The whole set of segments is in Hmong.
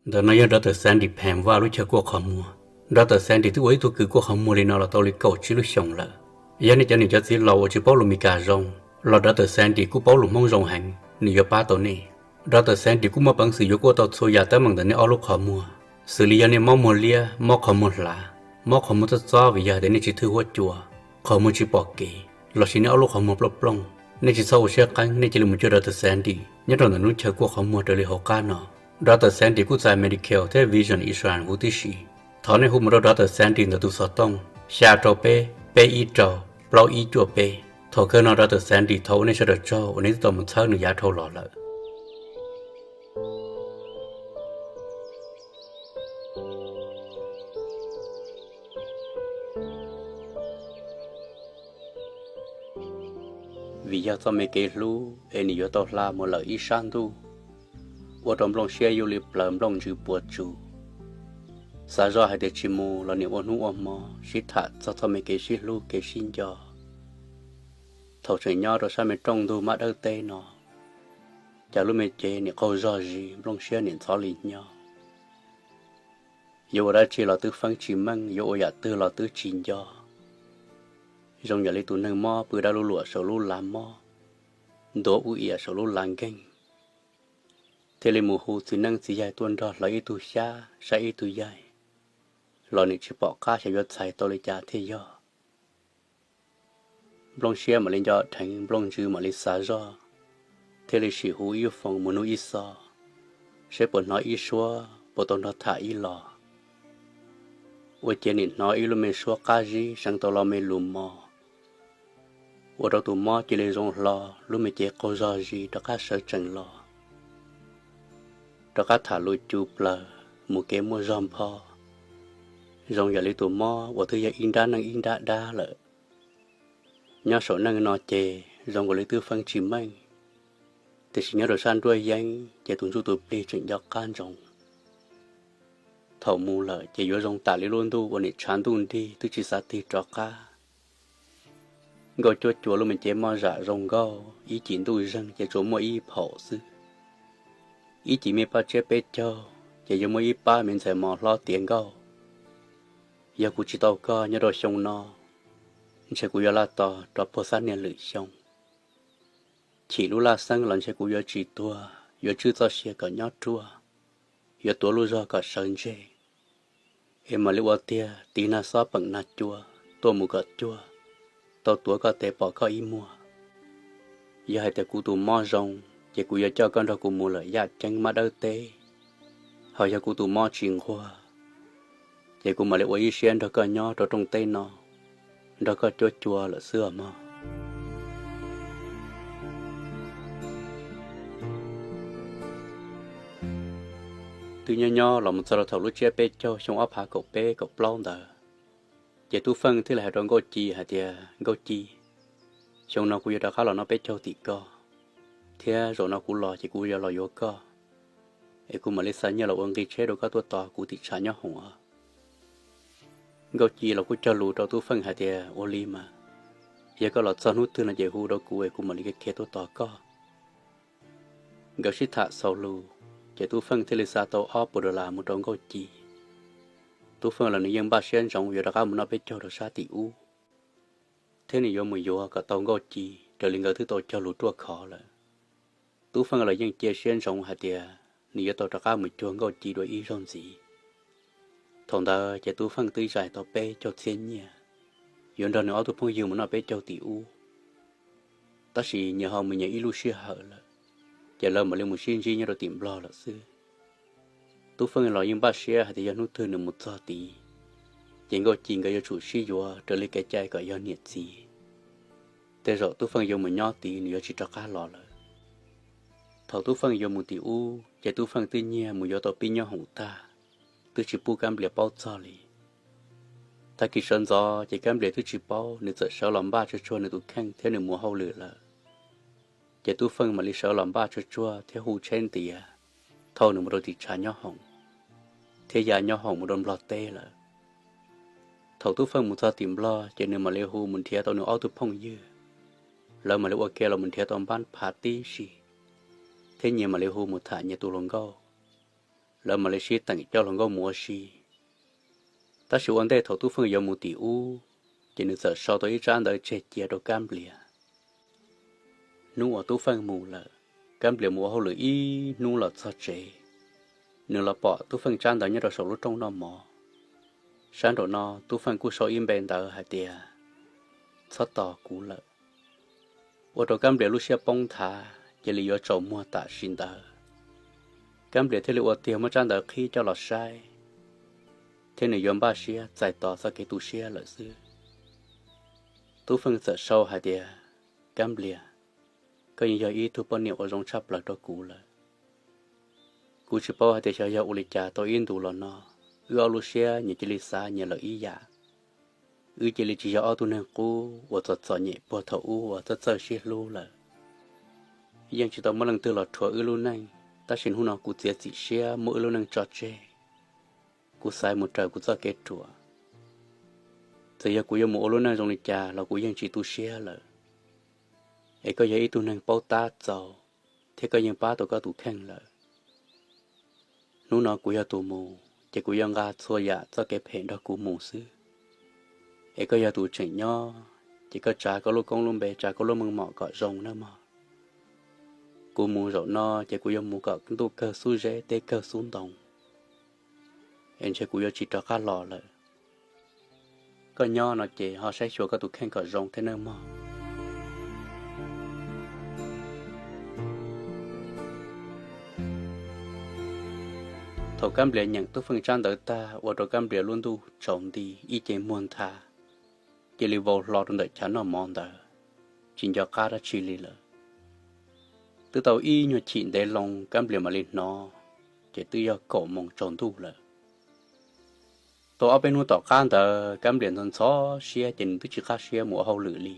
Ntawm no yog Doctor Sandy Phan Vaj lub chaw kuaj qhov muag. Doctor Sandy twb ua ib tug kws kuaj qhov muag li no los tau li kaum tsib lub xyoos lawm. Yog nej cov niam cov txiv laus uas tsis paub lus Meskas zoo, los Doctor Sandy kuj paub lus Hmoob zoo heev, nws yuav pab tau nej. Doctor Sandy kuj muaj peev xwm yuav kuaj tau txhua yam teeb meem ntawm nej ob lub qhov muag, xws li yog nej mob muag liab, mob qhov muag hlav, mob qhov muag txob txob vim yog hais tias nej tsis thwj huab cua, qhov muag tsis pom kev, lossis nej ob lub qhov muag plooj plooj, nej tsis txhob ua siab qeeb, nej cia li mus cuag Doctor Sandy nyob rau ntawm lub chaw kuaj qhov muag raws li hauv qab no. Doctor Sandy kuj txais Medi-Cal thiab Vision Insurance huv tib si. Thov nej hu mus rau Doctor Sandy ntawm tus xov tooj xya rau peb, peb ib rau, plaub ib cuaj peb. Thaum kawg no Doctor Sandy thov ua nej sawv daws tsaug uas nej twb tau mus txhawb nws yav dhau los lawm. Vim yog txoj me kev hlub es nws yuav tau hla mus lawm ib sab ntuj, ua rau nplooj siab yuj li plaws nplooj ntsws puas tsuaj. Xav zoj hais tias tsis mus los nim ua hnub ua hmo sib tham txog txoj me kev sib hlub kev sib nco. Thaum tseem nyob rau sab me rooj ntug mab dawb teb no, cas lub me cev nim qaug zog zis, nplooj siab nim ntxhov li nyob. Yuav ua dab tsi los twb feeb tsis meej, yuav ua yam twg los twb tsis nco. Zoo yam li tus neeg mob pw dab lub luam saum lub lav mob, ntuav ub iam saum lub lav nkeeg, thiaj li mus hu txiv neeb txiv yaig tuaj nrog hlawv ib tug xyab saib ib tug yaig, los nim tsis pom qab xyov yuav txhais tau li cas thiaj yog. Nplooj siab mam li nco dheev, nplooj ntsws mam li xav zoj, thiaj li sim hu ib foos mus nug ib xo, seb puas hnov ib suab, puas tau nrog tham ib los. Ua ciav nim hnov ib lub me suab qab zib seev tau lo me lus mos, ua rau tus mob cia li zoo hlo, lub me cev qaug zog zis rov qab sawv tsees los, rov qab tham lus cus plaws mus kev muaj zog npho. Zoo yam li tus mob uas twb yog ib nrab neej ib nrab dab lawm. Nyob saum neej no ces zoo nkaus li twb feeb tsis meej, tiam sis nyob rau sab nruab yeeb ces tus ntsuj tus plig tseem nco qab ntsoov. Thaum mus lawm ces yuav zoo tam li lub ntuj uas nim tshav ntuj nrig twb tsis xav tig rov qab. Nkauj cuab cua lub me cev moj zam zoo nkauj, ib cim ntuj zeeg ces tsuas muaj ib phaum xwb. Ib cim me paj tsiab peb caug ces yuav muaj ib pab me ntxhais mos hlob tiav nkauj. Yog kuv tsis tau koj nyob rau xyoo no, ntshe kuv yuav laj tos rov puag xab niag lwm xyoo. Chim lub laj xeeb los ntshe kuv yuav tsis tuag, yuav tswj txoj sia kom nyob ruaj, yuav tuav lub zog kom sawv ntseg. Es mam li ua tiag, tiv nag xob peem nag cua, tuaj mus kom cuag, tau tuav koj tes pom koj ib muag. Yog hais tias kuv tus mob zoo, ces kuv yuav coj koj nrog kuv mus lawm yaj ceeb mab dawb teb. Ho yog kuv tus mob tsis nquag, ces kuv mam li ua ib siab nrog koj nyob rau rooj teb no, nrog koj cuab cua lawm xwb os mog. Twb nyob nyob los mus txog rau thaum lub tsiab peb caug xyoo ob phav kaum peb kaum plaub ntawd, ces Tub Feej thiaj li hais rau Nkauj Ci hais tias, Nkauj Ci, xyoo no kuv yuav rov qab los noj peb caug tim koj, thiab zaum no kuv los ces kuv yuav los yuav koj, es kuv mam li xa nyiaj los ua nqi tsheb rau koj tuaj tos kuv tim tshav nyob hoom os. Nkauj Ci los kuj cog lus rau Tub Feej hais tias, Ua li mas, yog koj los txog hnub twg no ces hu rau kuv es kuv mam li khiav tuaj tos koj. Nkawd sib tham xaus lus, ces Tub Feej thiaj li xa tau ob puas dollar mus rau Nkauj Ci. Tub Feej los nws yeej npaj siab ntsoov yuav rov qab mus noj peb caug rau sab tim ub, thiab nws yuav mus yuav kom tau Nkauj Ci raws li nkawd twb tau cog lus ruaj khov lawm. Tub Feej los yeej cia siab ntsoov hais tias nws yuav tau rov qab mus cuag Nkauj Ci dua ib zaug ntxiv. Thaum ntawd ces Tub Feej twb zais tau peb caug txhiab nyiaj, yuav nrog nws ob tug phooj ywg mus noj peb caug tim ub. Tab sis nyias ho mus nyias ib lub sij hawm lawm, ces lawv mam li mus sib ntsib nyob rau tim Nplog lawm xwb. Tub Feej los yeej npaj siab hais tias yog hnub twg nws mus txog tid, ces Nkauj Ci nkawd yuav tsum sib yuav raws li kev cai kom yog niam txiv. Tej zaum Tub Feej yuav mus nyob tid nws yuav tsis rov qab los lawm. Thaum Tub Feej yuav mus tim ub, ces Tub Feej twb nyiag mus yuav tau pib nyob hoom tag, twb tsis pub Kab Nplias paub txog li. Tag kis sawv ntxov ces Kab Nplias twb tsis paub, nws txawm sawv los npaj tsuag tsuag nws tus kheej thiab nws mus hauj lwm lawm. Ces Tub Feej mam li sawv los npaj tsuag tsuag thiab hu tsheb ntiav thauj nws mus rau tim tshav nyob hoom, thiab ya nyob hoom mus rau Nplog teb lawm. Thaum Tub Feej mus txog tim Nplog ces nws mam li hu mus nrhiav tau nws ob tug phooj ywg. Lawv mam li ua ke los mus nrhiav tau Npab Phav tib si, thiab nyias mam li hu mus tham nyias tus hluas nkauj. lawv mam li sib teem coj hluas nkauj mus ua si. Tab sis ua ntej thaum Tub Feej yuav mus tim ub, ces nws txawm sau tau ib tsab ntawv tseg cia rau Kab Nplias. Hnub uas Tub Feej mus lawm, Kab Nplias mus ua hauj lwm ib hnub los txog tsev, nws los pom Tub Feej tsab ntawv nyob rau saum lub rooj noj mov. Sab nraum no Tub Feej kuj sau ib npe ntawv hais tias, txhob tos kuv lawm. Ua rau Kab Nplias lub siab poob nthav, cia li yuav tsaus muag tam sim ntawd. Kab Nplias thiaj li ua tiag muab tsab ntawv qhib coj los saib, thiab nws yuav npaj siab txais tos txoj kev tu siab lawm xwb. Tub Feej txawm sau hais tias, Kab Nplias, koj yeej yog ib tug poj niam uas zoo tshaj plaws rau kuv lawm. Kuv tsis paub hais tias xyov yog ua li cas tau ib ntus los no, wb ob lub siab nyias cia li xav nyias lawm ib yam. Wb cia li tsis yog ob tug neeg qub uas txom txom nyem puag thaum ub uas txawj txawj sib hlub lawm. Yeej tsis tau muaj leej twg los rhuav wb lub neej, tab sis hnub no kuv txiav txim siab muab wb lub neej tso tseg, kuv xaiv mus raws kuv txoj kev ruam. Txawm yog kuv yuav mus ua lub neej zoo li cas los kuv yeej tsis tu siab lawm. Es koj yog ib tug neeg paub tab txaus, thiab koj yeej pab tau koj tus kheej lawm. Hnub no kuv yog tus mus, ces kuv yuav nqa txhua yam txoj kev phem nrog kuv mus xwb. Es koj yog tus tseem nyob, ces koj tsav koj lub koob lub npe, tsav koj lub meej mom kom zoo nawb mog. Kuv mus zaum no ces kuv yuav mus kom ntuj kawg xub zeb teb kawg xub ntoo, es ntshe kuv yuav tsis rov qab los lawm. Koj nyob no ces ho saib xyuas koj tus kheej kom zoo thiab nawb mog. Thaum Kab Nplias nyeem Tub Feej tsab ntawv tag ua rau Kab Nplias lub ntuj tsaus nti ib ce muag nthav, cia li vau hlo rau ntawm chav noj mov ntawd, tsis nco qab dab tsi li lawm. Twb tau ib nyuag chim ntev loo Kab Nplias mam li hnov, ces twb yog kaum moos tsaus ntuj lawm. Tau ob peb hnub tom qab ntawd Kab Nplias ntxhov ntxhov siab ces nws twb tsis qab siab mus ua hauj lwm li.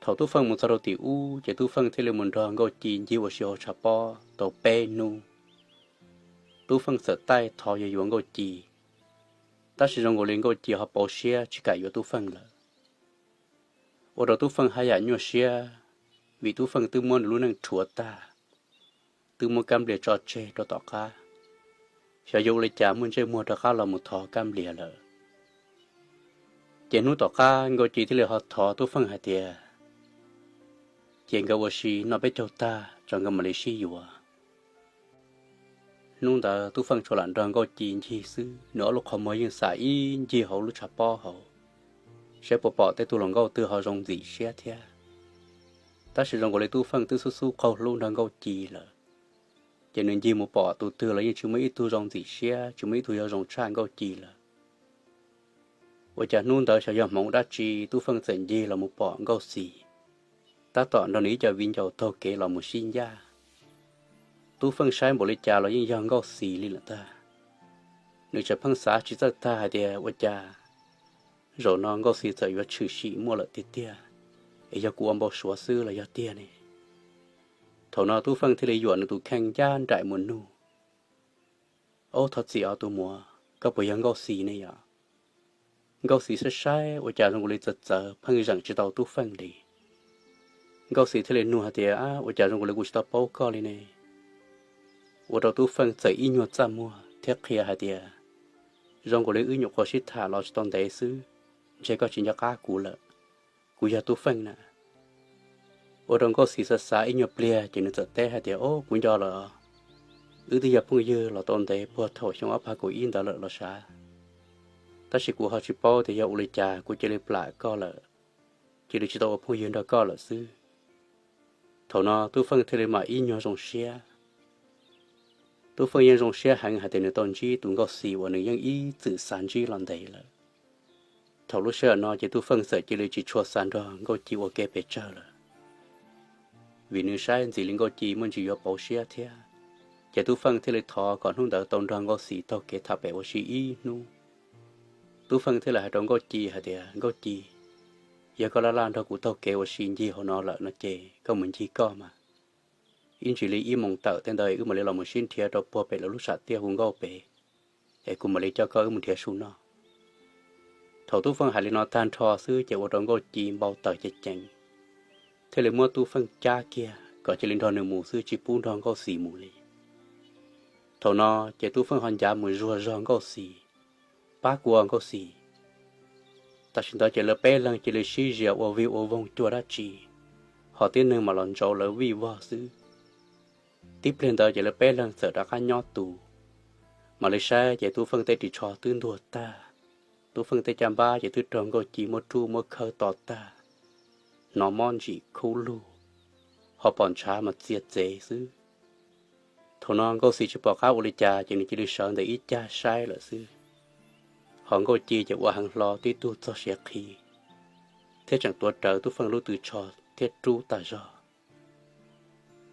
Thaum Tub Feej mus txog rau tim ub ces Tub Feej thiaj li mus nrog Nkauj Ci ncig ua si hauv tshav pob tau peb hnub. Tub Feej txawm taij thov yuav yuav Nkauj Ci, tab sis zoo nkaus li Nkauj Ci ho pauv siab tsis kam yuav Tub Feej lawm. Ua rau Tub Feej haj yam nyuaj siab, vim Tub Feej twb muab nws lub neej rhuav tag, twb muab Kab Nplias tso tseg rau tom qab, xyov yuav ua li cas muaj ntsej muag rov qab los mus thov Kab Nplias lawm. Ces hnub tom qab Nkauj Ci thiaj li ho thov Tub Feej hais tias, ces nkawd ua si noj peb caug tag tso nkawd mam li sib yuav. Hnub ntawd Tub Feej tsuas lam nrog Nkauj Ci ncig xwb, nws ob lub qhov muag yeej xam ib ncig hauv lub tshav pob hauv, saib puas pom tej tug hluas nkauj twg ho zoo ntxim siab thiab. Tab sis zoo nkaus li Tub Feej twb xub xub qaug hlub nrog Nkauj Ci lawm, ces nws ncig mus pom tus twg los yeej tsis muaj ib tug zoo ntxim siab, tsis muaj ib tug yog zoo tshaj Nkauj Ci lawm. Ua cas hnub ntawd xyov yog hmoov dab tsi Tub Feej txawm ncig los mus pom Nkauj Xis, tab tom nrog nws ib co viv ncaus taug kev los mus sib ncaj. Tub Feej saib npaum li cas los yeej yog Nkauj Xis li lawm ntag. Nws tseem pheej xav tsis txawj tag hais tias ua cas zaum no Nkauj Xis txawm yuav tshwm sim muaj lawm tiag tiag, es yog kuv ua npau suav xwb los yog tiag ne? Thaum no Tub Feej thiaj li yuam nws tus kheej ncaj nraim mus nug, Ob, thov txim os tus muam, koj puas yog Nkauj Xis ne yom? Nkauj Xis saib saib ua cas zoo nkaus li txawv txawv pheej zeem tsis tau Tub Feej li. Nkauj Xis thiaj li nug hais tias, Ua cas zoo nkaus li kuv tsis tau paub koj li ne? Ua rau Tub Feej txawm ib nyuag txaj muag thiab qhia hais tias, Zoo nkaus li wb nyuam qhuav sib tham los tsis tau ntev xwb, ntshe koj tsis nco qab kuv lawm. Kuv yog Tub Feej na. Ua rau Nkauj Xis xav xav ib nyuag pliag ces nws txawm teb hais tias, Ob, kuv nco lawm. Wb twb yog phooj ywg los tau ntev puag thaum xyoo ob phav kaum ib ntawd lawm los sav. Tab sis kuv ho tsis paub tias yog ua li cas kuv cia li plam koj lawm, cia li tsis tau ua phooj ywg nrog koj lawm xwb. Thaum no Tub Feej thiaj li mam ib nyuag zoo siab. Tub Feej yeej zoo siab heev hais tias nws tau ntsib tus Nkauj Xis uas nws yeej ib txwm xav ntsib los ntev lawm. Thaum lub sij hawm no ces Tub Feej txawm cia li tsis tshua xav nrog Nkauj Ci ua ke pes tsawg lawm, vim nws saib ntxim li Nkauj Ci muaj ntsis yuav pauv siab thiab. Ces Tub Feej thiaj li thov kom hnub ntawd tau nrog Nkauj Xis taug kev tham pem ua si ib hnub. Tub Feej thiaj li hais rau Nkauj Ci hais tias, Nkauj Ci, yog koj laj laj nrog kuv taug kev ua si ncig hauv no lawm no ces koj mus ncig koj mas. Ib ntsis li ib moos tawm tej ntawd wb mam li los mus sib nrhiav rau puag pem lawv lub sam tiaj hu nkauj pem, es kuv mam li coj koj wb mus nrhiav su noj. Thaum Tub Feej hais li no tag nrho xwb ces ua rau Nkauj Ci npau taws ceev ceev, thiaj li muab Tub Feej cab kiag kom cia li nrog nws mus xwb tsis pub nrog Nkauj Xis mus li. Thaum no ces Tub Feej ho ncav mus zuag zog Nkauj Xis, pab kuas Nkauj Xis. Tam sim ntawd ces lawv peb leeg cia li sib zias ua vij ua voog cuag dab tsi, ho tib neeg mam los ntsauv lawv vij vog xwb. Tib pliag ntawd ces lawv peb leeg txawm rov qab nyob tus, mam li saib ces Tub Feej tej ris tsho twb ntuag tag, Tub Feej tej caj npab ces twb raug Nkauj Ci muab rub muab khawb to tag, hnov mob ntsim khub lug, ho pom ntshav mas txia txev xwb. Thaum no Nkauj Xis tsis pom qab ua li cas ces nws cia li sawv ntawm ib cag saib lawm xwb. Ho Nkauj Ci ces ua heev hlo tib tug txog siav qhi, thiab tseem tuav rawv Tub Feej lub tw tsho thiab rub tag zog,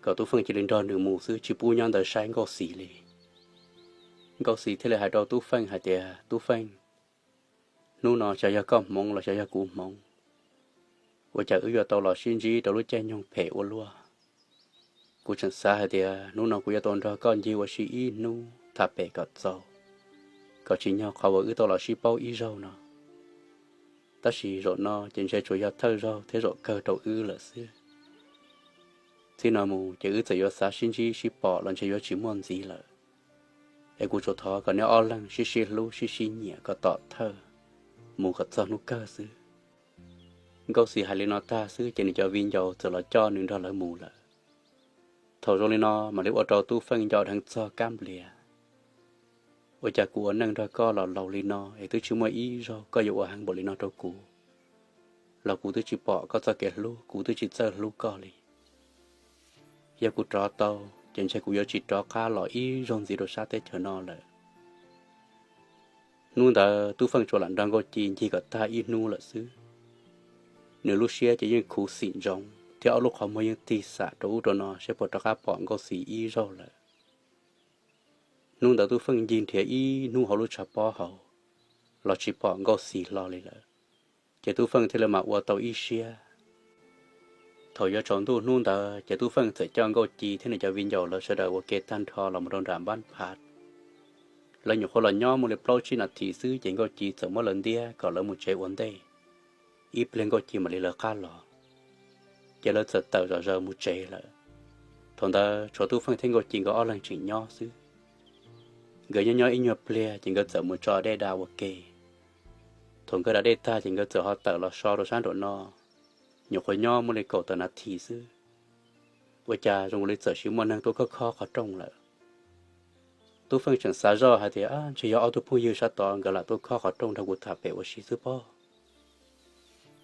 kom Tub Feej cia li nrog nws mus xwb, tsis pub nyob ntawd saib Nkauj Xis li. Nkauj Xis thiaj li hais rau Tub Feej hais tias, Tub Feej, hnub no xyov yog koj hmoov los xyov yog kuv hmoov, ua cas wb yuav tau los sib ntsib rau lub caij nyoog phem ua luaj. Kuv tseem xav hais tias hnub no kuv yuav tau nrog koj ncig ua si ib hnub tham pem kom txaus, kom tsim nyog qhov uas wb tau los sib paub ib zaug no. Tab sis zaum no ces ntshe tsuas yog thawj zaug thiab zaum kawg rau wb lawm xwb. Txij no mus ces wb txawm yuav xav sib ntsib sib pom los ntshe yuav tsis muaj ntxiv lawm. Es kuv tsuas thov kom neb ob leeg sib sib hlub sib sib nyiam kom tom thawj mus kom txog hnub kawg xwb. Nkauj Xis hais li no tag xwb ces nws cov viv ncaus txawm los coj nws nrog lawv mus lawm. Thaum zoo li no mam li ua rau Tub Feej nco dheev txog Kab Nplias. Ua cas kuv ua neej nrog koj los laus li no es twb tsis muaj ib zaug koj yuav ua heev npaum li no rau kuv, los kuv twb tsis pom koj txoj kev hlub, kuv twb tsis txawj hlub koj li. Yog kuv rov tau, ces ntshe kuv yuav tsis rov qab los ib zaug ntxiv rau sab teb chaws no lawm. Hnub ntawd Tub Feej tsuas lam nrog Nkauj Ci ncig kom tag ib hnub lawm xwb. Nws lub siab ces yeej khuv xim ntsoov thiab ob lub qhov muag yeej tig xam rau ub rau no saib puas rov qab pom Nkauj Xis ib zaug lawm. Hnub ntawd Tub Feej ncig nrhiav ib hnub hauv lub tshav pob hauv los tsis pom Nkauj Xis hlo li lawm, ces Tub Feej thiaj li mam ua tau ib siab. Thaum yuav tsaus ntuj hnub ntawd ces Tub Feej txawm coj Nkauj Ci thiab nws cov viv ncaus lawv sawv daws ua ke tag nrho los mus rau nram npab phav. Lawv nyuam qhuav los nyob muaj li plaub tsib nas this xwb ces Nkauj Ci txawm muab lawv ntiab kom lawv mus tsev ua ntej, ib pliag Nkauj Ci mam li lawv qab los. Ces lawv txawm tawm zom zaws mus tsev lawm. Thaum ntawd tshuav Tub Feej thiab Nkauj Ci nkawd ob leeg tseem nyob xwb. Nkawd nyob nyob ib nyuag pliag ces nkawd txawm mus tso dej da ua ke. Thaum nkawd da dej tag ces nkawd txawm ho tawm los so rau sab nraum no, nyuam qhuav nyob muaj li kaum tawm nas this xwb, ua cas zoo li txawm sis muaj neeg tuaj khob khob qhov rooj lawm. Tub Feej tseem xav zoj hais tias ntshe yog ob tug phooj ywg sab tod nkawd lam tuaj khob qhov rooj nrog kuv tham pem ua si xwb pob.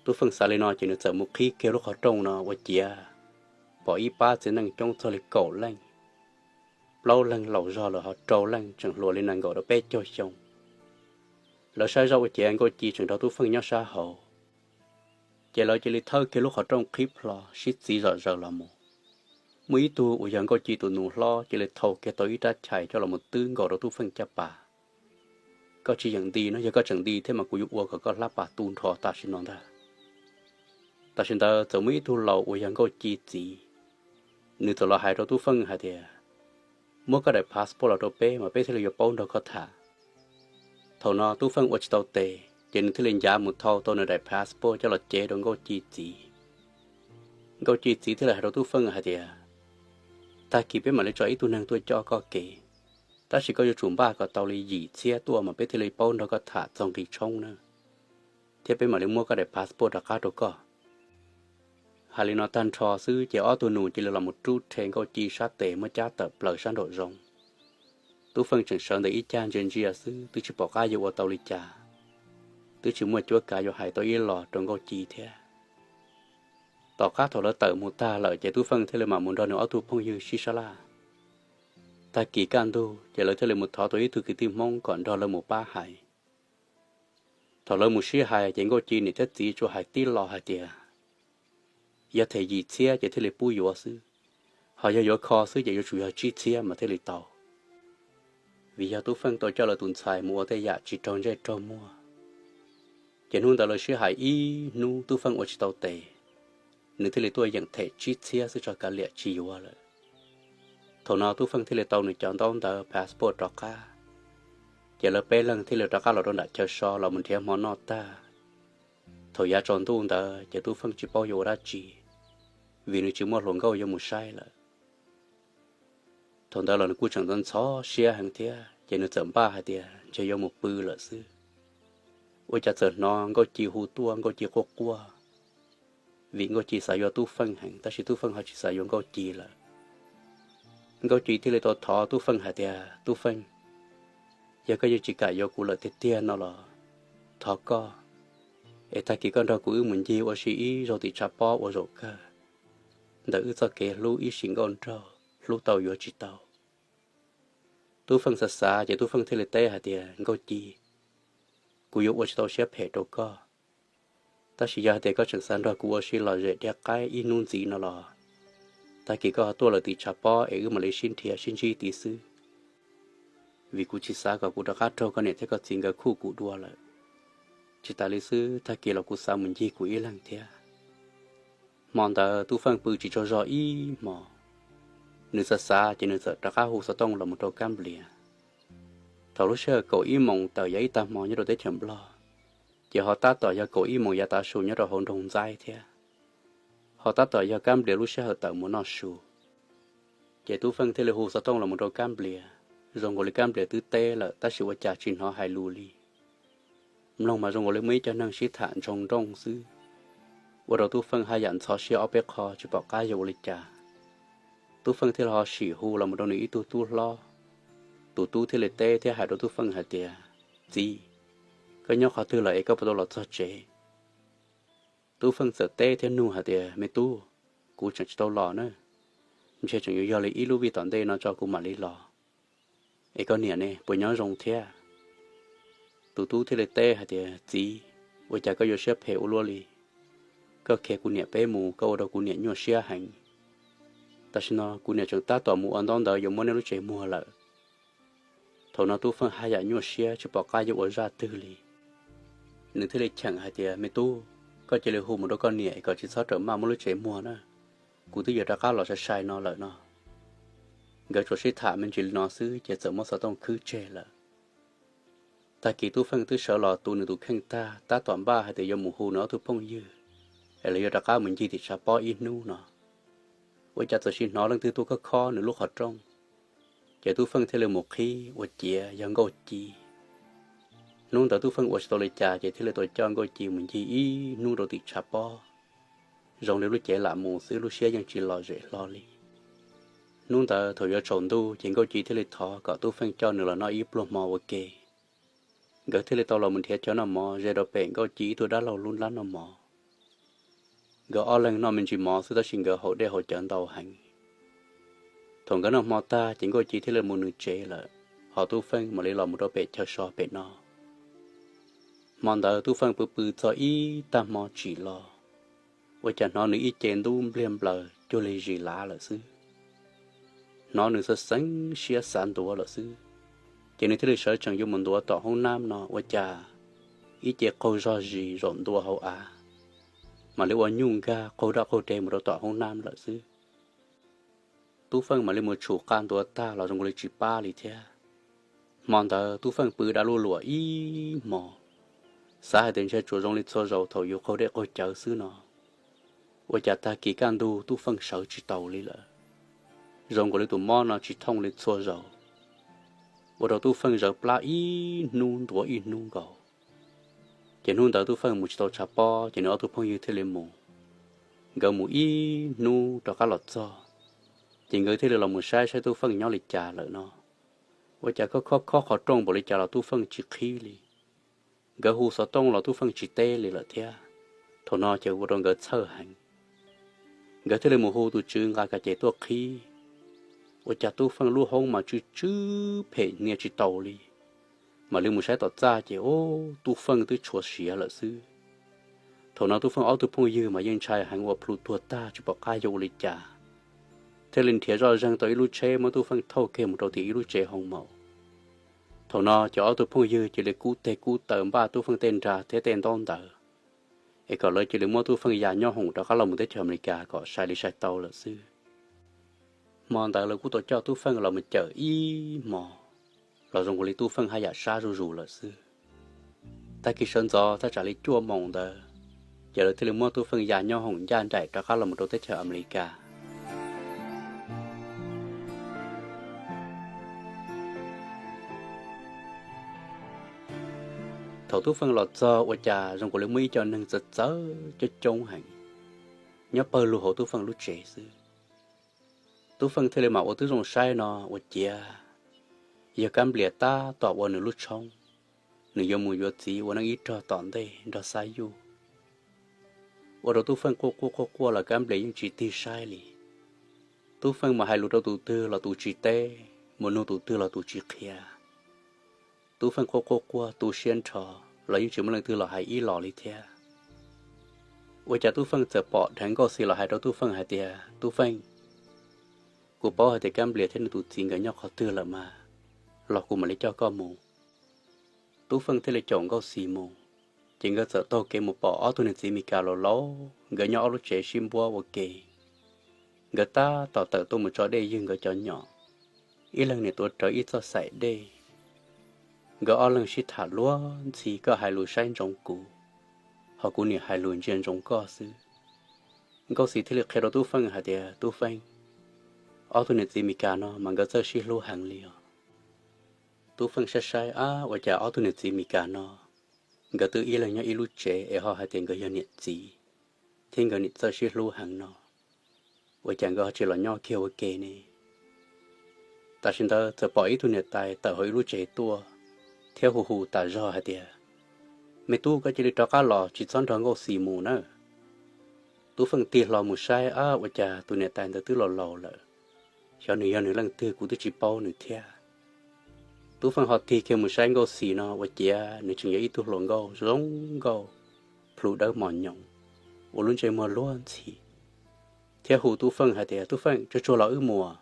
Tub Feej xav li no ces nws txawm mus qhib kiag lub qhov rooj no ua ciav pom ib pab txiv neej coob txog li kaum leej, plaub leeg laus zog lawm ho rau leej tseem hluas li nees nkaum rau peb caug xyoo. Lawv saib zoj ua ciav Nkauj Ci tseem nrog Tub Feej nyob sab hauv, ces lawv cia li thawb kiag lub qhov rooj qhib plho sib txiv zom zaws los mus. Muaj ib tug uas yog Nkauj Ci tus nus hlob cia li thau kiag tau ib rab chais coj los mus twb nkaus rau Tub Feej caj pas. Koj tsis yeem nti no, yog koj tseem nti thiab mas kuv yuav ua kom koj hlab pas tu nrho tam sim no ntag. Tam sim ntawd txawm muaj ib tug laus uas yog Nkauj Ci txiv, nws txawm los hais rau Tub Feej hais tias, muab koj daim passport los rau peb mas peb thiaj li yuav paub nrog koj tham. Thaum no Tub Feej ua tsis tau tes ces nws thiaj li ncav mus thau tau nws daim passport coj los cev rau Nkauj Ci txiv. Nkauj Ci txiv thiaj li hais rau Tub Feej hais tias, tag kis peb mam li tso ib tug neeg tuaj coj koj kev, tab sis koj yuav tsum npaj kom tau li yim txhiab tuaj mas peb thiaj li paub nrog koj tham txog nqi tshoob na, thiab peb mam li muab koj daim passport rov qab rau koj. Hais li no tag nrho xwb ces ob tug nus cia li los mus rub rhe Nkauj Ci sab tes muab cab tawm plaws sab nraum zoov. Tub Feej tseem sawv ntawm ib cag ntsia ntsia xwb twb tsis pom qab yuav ua tau li cas, twb tsis muaj cuab kav yuav hais tau ib los rau Nkauj Ci thiab. Tom qab thaum lawv tawm mus tag lawm ces Tub Feej thiaj li mam mus nrog nws ob tug phooj ywg sib sab laj. Tag kis kaj ntug ces lawv thiaj li mus thov tau ib tug kwv tij Hmoob kom nrog lawv mus pab hais. Thaum lawv mus sib hais ces Nkauj Ci niam thiab txiv tsuas hais tib lo hais tias, yog them yim txhiab ces thiaj li pub yuav xwb, ho yog yuav kho xwb ces yuav tsum yog tsib txhiab mas thiaj li tau. Vim yog Tub Feej tau coj lawv tus ntxhais mus ua tej yam tsis raug ntsej raug muag, ces hnub ntawd lawv sib hais ib hnub Tub Feej ua tsis tau tes, nws thiaj li tuaj yeem them tsib txhiab xwb tso kav liam tsis yuav lawm. Thaum no Tub Feej thiaj li tau nws cov ntaub ntawv passport rov qab, ces lawv peb leeg thiaj li rov qab los rau nram chaw so los mus nrhiav hmo noj tag. Thaum yav tsaus ntuj ntawd ces Tub Feej tsis paub yuav ua dab tsi, vim nws tsis muaj hluas nkauj yuav mus saib lawm. Thaum ntawd los nws kuj tseem ntxhov siab heev thiab ces nws txawm npaj hais tias ntshe yuav mus pw lawm xwb. Ua cas txawm hnov Nkauj Ci hu tuaj, Nkauj Ci quaj quaj, vim Nkauj Ci xav yuav Tub Feej heev tab sis Tub Feej ho tsis xav yuav Nkauj Ci lawm. Nkauj Ci thiaj li tau thov Tub Feej hais tias, Tub Feej, yog koj yeej tsis kam yuav kuv lawm tiag tiag no los thov koj es tag kis koj nrog kuv wb mus ncig ua si ib zaug tim tshav pob ua zaum kawg, ntawm wb txoj kev hlub ib sim nkauj nraug hlub tau yuav tsis tau. Tub Feej xav xav ces Tub Feej thiaj li teb hais tias, Nkauj Ci, kuv yuav ua tsis tau siab phem rau koj, tab sis yog hais tias koj tseem xav nrog kuv ua si lom zem dhia qaib ib hnub ntxiv no los tag kis koj ho tuaj lawm tim tshav pob es wb mam li sib nrhiav sib ntsib tid xwb, vim kuv tsis xav kom kuv rov qab raug koj niam thiab koj txiv nkawd khuj kuv dua lawm. Tsis tas li xwb, tag kis los kuv xav mus ncig kuv ib leeg thiab. Hmo ntawd Tub Feej pw tsis tsaug zog ib hmo, nws xav xav ces nws txawm rov qab hu xov tooj los mus rau Kab Nplias. Thaum lub sij hawm kaum ib moos tawm yav ib tag hmo nyob rau teb chaws Nplog, ces ho tab tom yog kaum ib moos yav tav su nyob rau hauv nroog Ntxaib thiab. Ho tab tom yog Kab Nplias lub sij hawm tawm mus noj su. Ces Tub Feej thiaj li hu xov tooj los mus rau Kab Nplias, zoo nkaus li Kab Nplias twb teb lawm tab sis ua cas tsis hnov hais lus li. Mloog mas zoo nkaus li muaj ib co neeg sib tham ntsoog nrooj xwb, ua rau Tub Feej haj yam ntxhov siab ob peb qho tsis pom qab yuav ua li cas. Tub Feej thiaj li ho sim hu los mus rau nws ib tug tub hlob. Tus tub thiaj li teb thiab hais rau Tub Feej hais tias, Txiv, koj nyob qhov twg lawm es koj puas tau los txog tsev? Tub Feej txawm teb thiab nug hais tias, Me tub, kuv tseem tsis tau los na, ntshe tseem yuav yog li ib lub vij tom ntej no tso kuv mam li los. Es koj niam ne, puas nyob zoo thiab? Tus tub thiaj li teb hais tias, Txiv, ua cas koj yuav siab phem ua luaj li? Koj khiav kuv niam peb mus koj ua rau kuv niam nyuaj siab heev. Tam sim no kuv niam tseem tab tom mus ua ntaub ntawv yuav muab nej lub tsev muag lawm. Thaum no Tub Feej haj yam nyuaj siab tsis pom qab yuav ua zaj twg li. Nws thiaj li cheem hais tias, Me tub, koj cia li hu mus rau koj niam es kom tsis txhob rawm maj muab lub tsev muag na, kuv twb yuav rov qab los sai sai no lawm no. Nkawd tsuas sib tham me ntsis li no xwb ces txawm muab xov tooj khwb tseg lawm. Tag kis Tub Feej twb sawv los tu nws tus kheej tag, tab tom npaj hais tias yuav mus hu nws ob tug phooj ywg es lawv yuav rov qab mus ncig tim tshav pob ib hnub no, ua cas txawm sis hnov leej twg tuaj khob khob nws lub qhov rooj. Ces Tub Feej thiaj li mus qhib ua ciav yog Nkauj Ci. Hnub ntawd Tub Feej ua tsis tau li cas ces thiaj li tau coj Nkauj Ci mus ncig ib hnub rau tim tshav pob, zoo li lub cev lam mus xwb, lub siab yeej tsis lom zem hlo li. Hnub ntawd thaum yuav tsaus ntuj ces Nkauj Ci thiaj li thov kom Tub Feej coj nws los noj ib pluag hmo ua ke. Nkawd thiaj li tau los mus nrhiav chaw noj mov ze rau pem Nkauj Ci ib tug dab laug lub nrab noj mov. Nkawd ob leeg noj me ntsis mov xwb tab sis nkawd haus dej haus cawv ntau heev. Thaum nkawd noj hmo tag ces Nkauj Ci thiaj li mus nws tsev lawm, ho Tub Feej mam li los mus rau pem chaw so pem no. Hmo ntawd Tub Feej pw pw txog ib tag hmo tsim los, ua cas hnov nws ib ce ntub npliag nplaws cuag li zis lav lawm xwb. Hnov nws xav xeev siab xav ntuav lawm xwb, ces nws thiaj li sawv tsees yuav mus ntuav tom hoob nab no ua cas ib ce qaug zog zis zaum ntua hauv av, mam li ua nyuj nkag qaug daj qaug deg mus rau tom hoob nab lawm xwb. Tub Feej mam li mus tshum qa ntuav tag los zoo li tsis pab li thiab. Hmo ntawd Tub Feej pw da luj luam ib hmo, xav hais tias ntshe tsuas zoo li txhua zaus thaum yus qaug dej qaug cawv xwb no, ua cas tag kis kaj ntug Tub Feej sawv tsis taus li lawm, zoo nkaus li tus mob no tsis thooj li txhua zaus, ua rau Tub Feej zawv plab ib hnub ntuav ib hnub nkaus. Ces hnub ntawd Tub Feej mus tsis tau tshav pob ces nws ob tug phooj ywg thiaj li mus. Nkawd mus ib hnub rov qab los txog, ces nkawd thiaj li los mus saib saib Tub Feej nyob li cas lawm no. Ua cas khob khob khob qhov rooj npaum li cas los Tub Feej tsis qhib li. Nkawd hu xov tooj los Tub Feej tsis teb li lawm thiab. Thaum no ces ua rau nkawd txhawj heev. Nkawd thiaj li mus hu tus tswv nqa kas ces tuaj qhib. Ua cas Tub Feej lub hoob mas tsw tsw phem hnia tsis taus li. Mam li mus saib tom txaj ces ub, Tub Feej twb tshuav siav lawm xwb. Thaum no Tub Feej ob tug phooj ywg mas yeej ntshai heev ua plhu tuag tag tsis pom qab yuav ua li cas, thiaj li nrhiav zoj zeeg tau ib lub tsheb muab Tub Feej thauj kiag mus rau tim ib lub tsev hoos maum. Thaum no ces ob tug phooj ywg cia li kub teg kub taw npaj Tub Feej tej nra thiab tej ntaub ntawv, es kom lawv cia li muab Tub Feej ya nyob hoom rov qab los mus teb chaws Amelikas kom sai li sai tau lawm xwb. Hmo ntawd lawv kuj tau coj Tub Feej los mus cawm ib hmo, los zoo nkaus li Tub Feej haj yam sab zuj zus lawm xwb. Tag kis sawv ntxov thaj tsam li cuaj moos ntawd, ces lawv thiaj li muab Tub Feej ya nyob hoom ncaj nraim rov qab los mus rau teb chaws Amelikas. Thaum Tub Feej los txog ua cas zoo nkaus li muaj ib co neeg txawv txawv coob coob heev nyob pawg lug hauv Tub Feej lub tsev xwb. Tub Feej thiaj li mam ua tib zoo saib no ua ciav yog Kab Nplias tab tom ua nws lub tshoob, nws yuav mus yuav txiv ua neej ib rog tom ntej nrog Xab Yuj. Ua rau Tub Feej quaj quaj quaj quaj los Kab Nplias yeej tsis tig saib li. Tub Feej mus hais lus rau tus twg los tus tsis teb, mus nug tus twg los tus tsis qhia. Tub Feej quaj quaj quaj tu siab nrho los yeej tsis muaj leej twg los hais ib los li thiab. Ua cas Tub Feej txawm pom dheev Nkauj Xis los hais rau Tub Feej hais tias, Tub Feej, kuv paub hais tias Kab Nplias thiab nws tus txiv nkawd nyob qhov twg lawm mas, los kuv mam li coj koj mus. Tub Feej thiaj li caum Nkauj Xis mus, ces nkawd txawm taug kev mus pom ob tug niam txiv Mes Kas laus laus nkawd nyob ob lub tsev sib npuab ua ke. Nkawd tab tom tawm tuaj mus tso dej ywg nkawd cov nyom, ib leeg niam tuav rawv ib txoj xaim dej. Nkawd ob leeg sib tham luag ntxhi, koj hais lus saib ntsoov kuv, ho kuv niam hais lus ntsia ntsoov koj xwb. Nkauj Xis thiaj li qhia rau Tub Feej hais tias, Tub Feej, ob tug niam txiv Mes Kas no mas nkawd txawj sib hlub heev li os. Tub Feej saib saib, ab, ua cas ob tug niam txiv Mes Kas no nkawd twb ib leeg nyob ib lub tsev es ho hais tias nkawd yog niam txiv, thiab nkawd nim txawj sib hlub heev no, ua cas nkawd ho tsis los nyob kiag ua ke ne? Tam sim ntawd txawm pom ib tug niam tais tawm hauv ib lub tsev tuaj, thiab hu hu tas zog hais tias, Me tub, koj cia li rov qab los, tsis txhob nrog Nkauj Xis mus nawb. Tub Feej tig hlo mus saib, ab, ua cas tus niam tais ntawd twb laus laus lawm, xyov nws yog nws leej twg kuv twb tsis paub nws thiab. Tub Feej ho tig kiag mus saib Nkauj Xis no ua ciav nws tseem yog ib tug hluas nkauj zoo nkauj, plhu dawb mos nyoos, ua lub ntsej muag luag ntxhi, thiab hu Tub Feej hais tias, Tub Feej, tsuag tsuag los wb mus.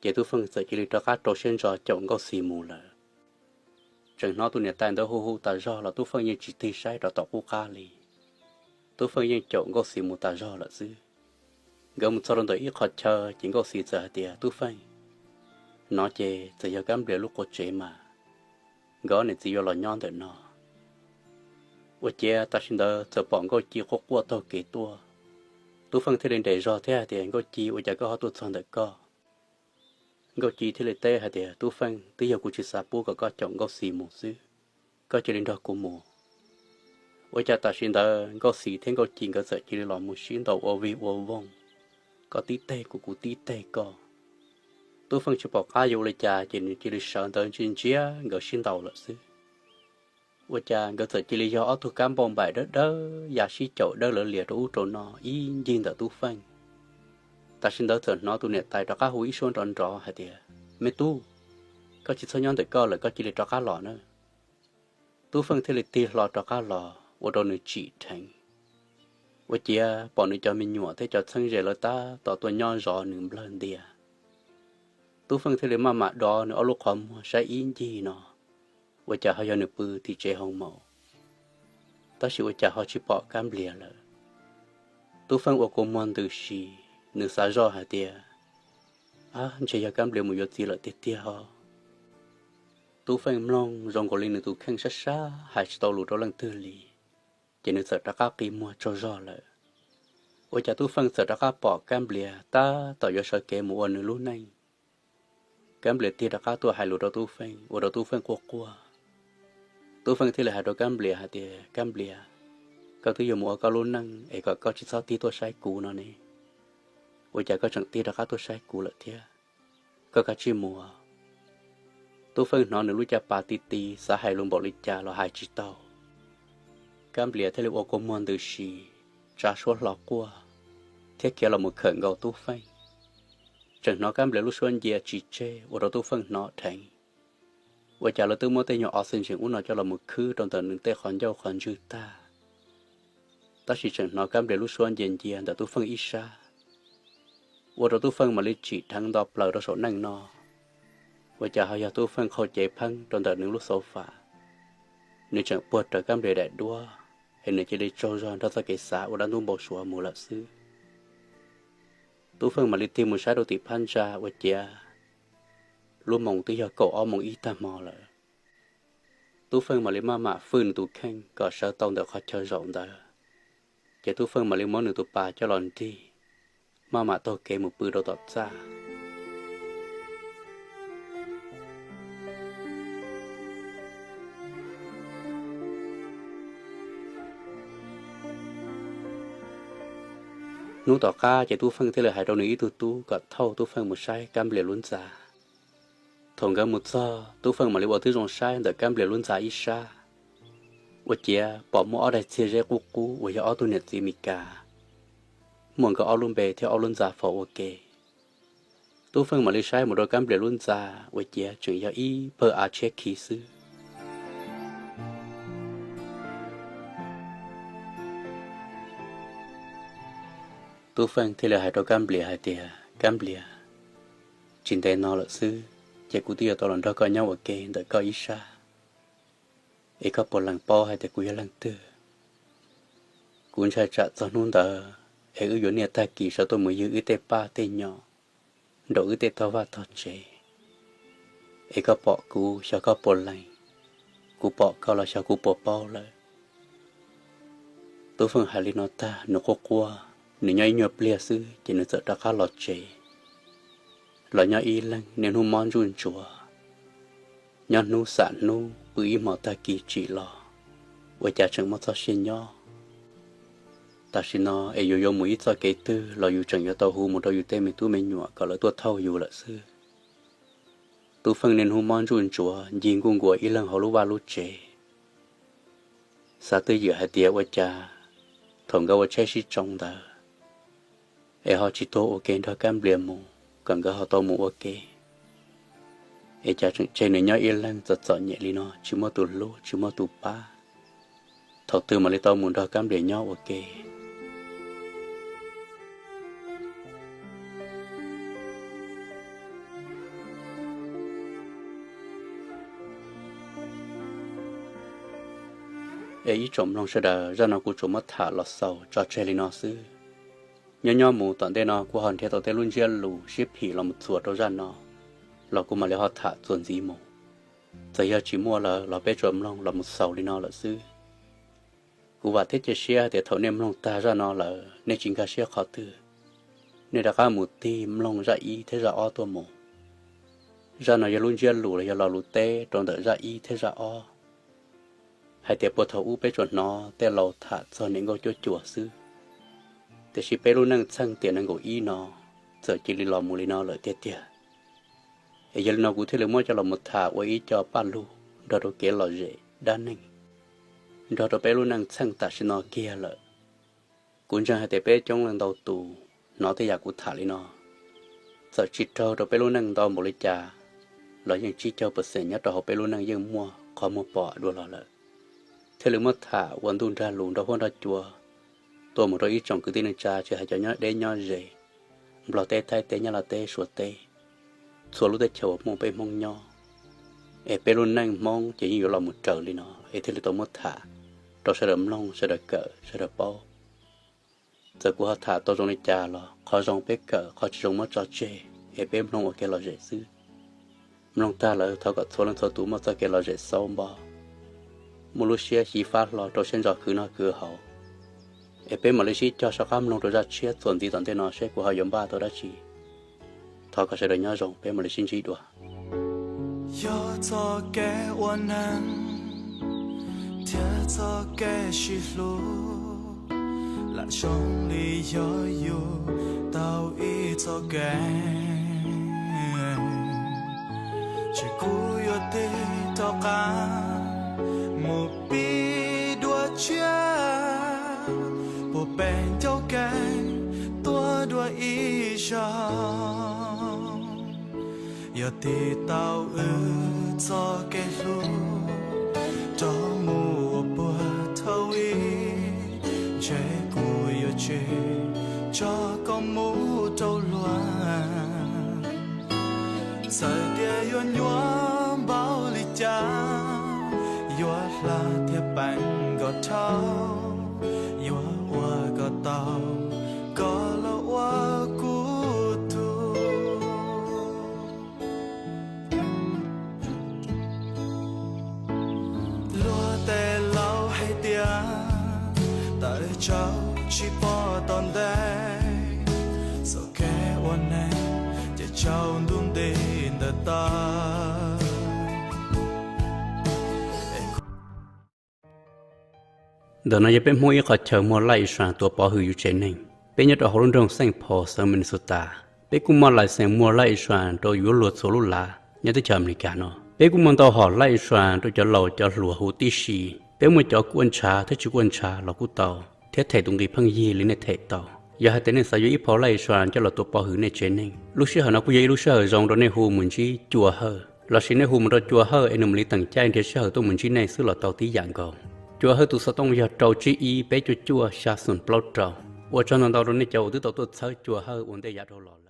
Ces Tub Feej txawm cia li rov qab rau siab ntso caum Nkauj Xis mus lawm. Tseem hnov tus niam tais ntawd hu hu tas zog los Tub Feej yeej tsis tig saib rov tom qub qab li. Tub Feej yeej caum Nkauj Xis mus tas zog lawm xwb. Nkawd mus txog rau ntawm ib qho chaw ces Nkauj Xis txawm hais tias, Tub Feej, no ces txawm yog Kab Nplias lub qub tsev mas, nkawd ob niam txiv yuav los nyob ntawm no. Ua ciav tam sim ntawd txawm pom Nkauj Ci quaj quaj taug kev tuaj. Tub Feej thiaj li nres zog thiab hais tias, Nkauj Ci, ua cas koj ho tuaj txog ntawm koj? Nkauj Ci thiaj li teb hais tias, Tub Feej, twb yog kuv tsis xav pub kom koj caum Nkauj Xis mus xwb, koj cia li nrog kuv mus. Ua cas tam sim ntawd Nkauj Xis thiab Nkauj Ci nkawd txawm cia li los mus sib ntaus ua vig ua voog, koj tib teg kuv, kuv tib teg koj. Tub Feej tsis pom qab yuav ua li cas ces nws cia li sawv ntawd ntsia ntsia nkawd sib ntaus lawm xwb. Ua cas nkawd txawm cia li yog ob tug kab npauj npaim dawb dawb ya sib caum dawb lawv lias rau ub rau no ib ncig ntawm Tub Feej. Tam sim ntawd txawm hnov tus niam tais rov qab hu ib suab nrov nrov hais tias, Me tub, koj tsis txhob nyob ntawm koj lawm, koj cia li rov qab los na. Tub Feej thiaj li tig hlo rov qab los ua rau nws tsim dheev. Ua ciav pom nws cov me nyuam thiab cov txheeb ze lawv tab tom tuaj nyob zov nws nplawg ntias. Tub Feej thiaj li maj mam dov nws ob lub qhov muag saib ib ncig no, ua cas ho yog nws pw tim tsev hoo maum, tab sis ua cas ho tsis pom Kab Nplias lawm. Tub Feej ua kua muag ntws si, nws xav zoj hais tias, Ab, ntshe yog Kab Nplias mus yuav txiv lawm tiag tiag ho. Tub Feej mloog zoo nkaus li nws tus kheej sab sab hais tsis tau lus rau leej twg li, ces nws txawm rov qab qi muag tsaug zog lawm. Ua cas Tub Feej txawm rov qab pom Kab Nplias tab tom yuav sawv kev mus ua nws lub neej. Kab Nplias tig rov qab tuaj hais lus rau Tub Feej ua rau Tub Feej quaj quaj. Tub Feej thiaj li hais rau Kab Nplias hais tias, Kab Nplias, koj twb yuav mus ua koj lub neej es kom koj tsis txhob tig tuaj saib kuv no ne, ua cas koj tseem tig rov qab tuaj saib kuv lawm thiab? Koj kav tsij mus. Tub Feej hnov nws lub caj pas ti ti, xav hais lus npaum li cas los hais tsis tau. Kab Nplias thiaj li ua kua muag ntws si, tsa suab hlo quaj, thiab khiav los mus khawm nkaus Tub Feej. Tseem hnov Kab Nplias lub suab ncia tsis tseg ua rau Tub Feej hnov dheev, ua cas lawv twb muab tej nyuag oxygen ub no coj los mus khwb rau ntawm nws tej qhov ncauj qhov ntswg tag. Tab sis tseem hnov Kab Nplias lub suab ncia ncia ntawm Tub Feej ib sab, ua rau Tub Feej mam li tsim dheev nto plaws rau saum neej no. Ua cas ho yog Tub Feej qhau cev pheeb rau ntawm nws lub xauv fas, nws tseem puag raws Kab Nplias daim duab, es nws cia li tsaug zog nrog txoj kev xav ua dab ntub npau suav mus lawm xwb. Tub Feej mam li tig mus saib rau tim phab ntsa ua ciav lub moos twb yog kaum ob moos ib tag hmo lawm. Tub Feej mam li maj mam fwj nws tus kheej kom sawv tau ntawm qhov chaw zaum ntawd, ces Tub Feej mam li muab nws tus pas coj los nrig, maj mam taug kev mus pw rau tom txaj. Hnub tom qab ces Tub Feej thiaj li hais rau nws ib tug tub kom thauj Tub Feej mus saib Kab Nplias lub ntxa. Thaum nkawd mus txog, Tub Feej mam li ua tib zoo saib ntawm Kab Nplias lub ntxa ib sab, ua ciav pom muaj ob daig txiag zeb qub qub uas yog ob tug niam txiv Mes Kas, muaj nkawd ob lub npe thiab ob lub ntxa faus ua ke. Tub Feej mam li saib mus rau Kab Nplias lub ntxa, ua ciav tseem yog ib pawg av tshiab khiv xwb. Tub Feej thiaj li hais rau Kab Nplias hais tias, Kab Nplias, tsis ntev no lawm xwb ces kuv twb yuav tau los nrog koj nyob ua ke ntawm koj ib sab, es koj puas lees paub hais tias kuv yog leej twg? Kuv ntshai tsam txog hnub ntawd es wb yuav niaj tag kis sawv tuaj mus ywg wb tej paj tej nyom nraum wb tej tog vaj tog tsev, es koj pom kuv xyov koj puas lees, kuv pom koj los xyov kuv puas paub lawm. Tub Feej hais li no tag nws quaj quaj, nws nyob ib nyuag pliag xwb ces nws txawm rov qab los tsev. Los nyob ib leeg niaj hnub mob ntsuj ntsuav, nyob hnub xam hnub pw ib hmos tag kis tsim los, ua cas tseem muaj txoj sia nyob. Tam sim no es yus yuav mus ib txoj kev twg los yus tseem yuav tau hu mus rau yus tej me tub me nyuam kom lawv tuaj thauj yus lawm xwb. Tub Feej niaj hnub mob ntsuj ntsuav ncig nkuj nkuas ib leeg hauv lub vaj lub tsev, xav twj ywm hais tias ua cas thaum nkawd ua tsheb sib tsoo ntawd es ho tsis tuag ua ke nrog Kab Nplias mus kom nkawd ho tau mus ua ke, es cas tseem tseg nws nyob ib leeg txom txom nyem li no tsis muaj tus hlub tsis muaj tus pab, thaum twg mam li tau mus nrog Kab Nplias nyob ua ke. Es ib tsoom mloog sawv daws, zaj no kuv tsuas muab tham los xaus tso tseg li no xwb. Nyob nyob mus tom ntej no kuv ho nrhiav tau tej lub ntsiab lus siab phim los mus txuas rau zaj no los kuv mam li ho tham txuas ntxiv mus. Txawm yog tsis muaj lawm los peb tsuas mloog los mus xaus li no lawm xwb. Kuv vam thiab cia siab hais tias thaum nej mloog tag zaj no lawm nej tsis nkag siab qhov twg, nej rov qab mus tig mloog zaj ib thiab zaj ob tuaj mus. Zaj no yog lub ntsiab lus los yog lo lus teb rau ntawm zaj ib thiab zaj ob, hais tias puag thaum ub peb tsuas hnov tej laus tham txog niam nkauj cuab cuas xwb, tiam sis peb lub neej txheej tiam nees nkaum ib no txawm cia li los mus li no lawm tiag tiag. Es yog li no kuv thiaj li muab coj los mus tham ua ib co paj lug nrog rau kev lom zem dab neeg, nrog rau peb lub neej txheej tam sim no kiag lawm. Kuv ntseeg hais tias peb coob leej ntau tus hnov tej yam kuv tham li no, txawm tsis raug rau peb lub neej ntau npaum li cas los yeej tsib caug percent nyob rau hauv peb lub neej yeej muaj qhov muag pom dua los lawm. Thiaj li muab tham ua ntuj nrag lus nrog huab nrog cua tuaj mus rau ib tsoom kwv tij neej tsa, tsis hais cov nyob deb nyob ze, Nplog teb, Thaib teb, Nyab Laj teb, Suav teb, txhua lub teb chaws uas muaj peb Hmoob nyob, es peb lub neej Hmoob ces yeej yuav los mus raws li no es thiaj li tau muab tham rau sawv daws mloog, sawv daws kawm, sawv daws paub. Txawm kuv ho tham tau zoo li cas los qhov zoo peb kawm, qhov tsis zoo muab tso tseg es peb mloog ua kev lom zem xwb. Mloog tag lawm thov kom txhua leej txhua tus muaj txoj kev lom zem xauv npo, muaj lub siab xyiv fab hlo rau siab ntso khwv noj khwv haus. Es peb mam li sib cog soj qab mloog rau zaj tshiab txuas ntxiv tom ntej no seb kuv ho yuav npaj tau dab tsi. Thov kom sawv daws nyob zoo, peb mam li sib ntsib dua. Yog txoj kev ua neeg thiab txoj kev sib hlub, lam zoo li yog yus tau ib txoj kev, ces kuv yuav tig rov qab mus pib dua tshiab puag pem ncauj kev tuaj dua ib zaug. Yog tig tau wb txoj kev hlub rov mus ua puag thaum ub, ntshe kuv yuav tsis tso koj mus rau luag. Txawm tias yuav nyuaj npaum li cas, yuav hla thiab peem kom dhau, yuav ua kom tau koj los ua kuv tug. Luag tej laus hais tias tawm tsau tsis pom tom ntej, txoj kev ua neeg ces tsau ntuj nti ntawm tawv. Ntawm no yog peb Hmoob ib qhov chaw muag laij sa tuav pov hwm yus tsev neeg. Peb nyob rau hauv lub nroog Saint Paul xeev Minnesota. Peb kuj muaj license muag life insurance rau yuav luag txhua lub lav nyob teb chaws Amelikas no. Peb kuj muaj ntau hom life insurance rau cov laus cov hluas huv tib si. Peb muaj cov kuaj ntshav thiab tsis kuaj ntshav los kuj tau, thiab them tus nqi pheej yig li nej them tau. Yog hais tias nej xav yuav ib phau life insurance coj los tua pov hwm nej tsev neeg, lub sij hawm no kuj yog ib lub sij hawm zoo rau nej hu mus ntsib Cua Hawj, lossis nej hu mus rau Cua Hawj es nws mam li teem caij nrhiav sij hawm tuaj mus ntsib nej xwb los tau tib yam nkaus. Cua Hawj tus xov tooj yog rau tsib ib peb cuaj cuaj xya xoom plaub rau. Ua tsaug ntau ntau rau nej cov uas twb tau tuaj txhawb Cua Hawj ua ntej yav dhau los.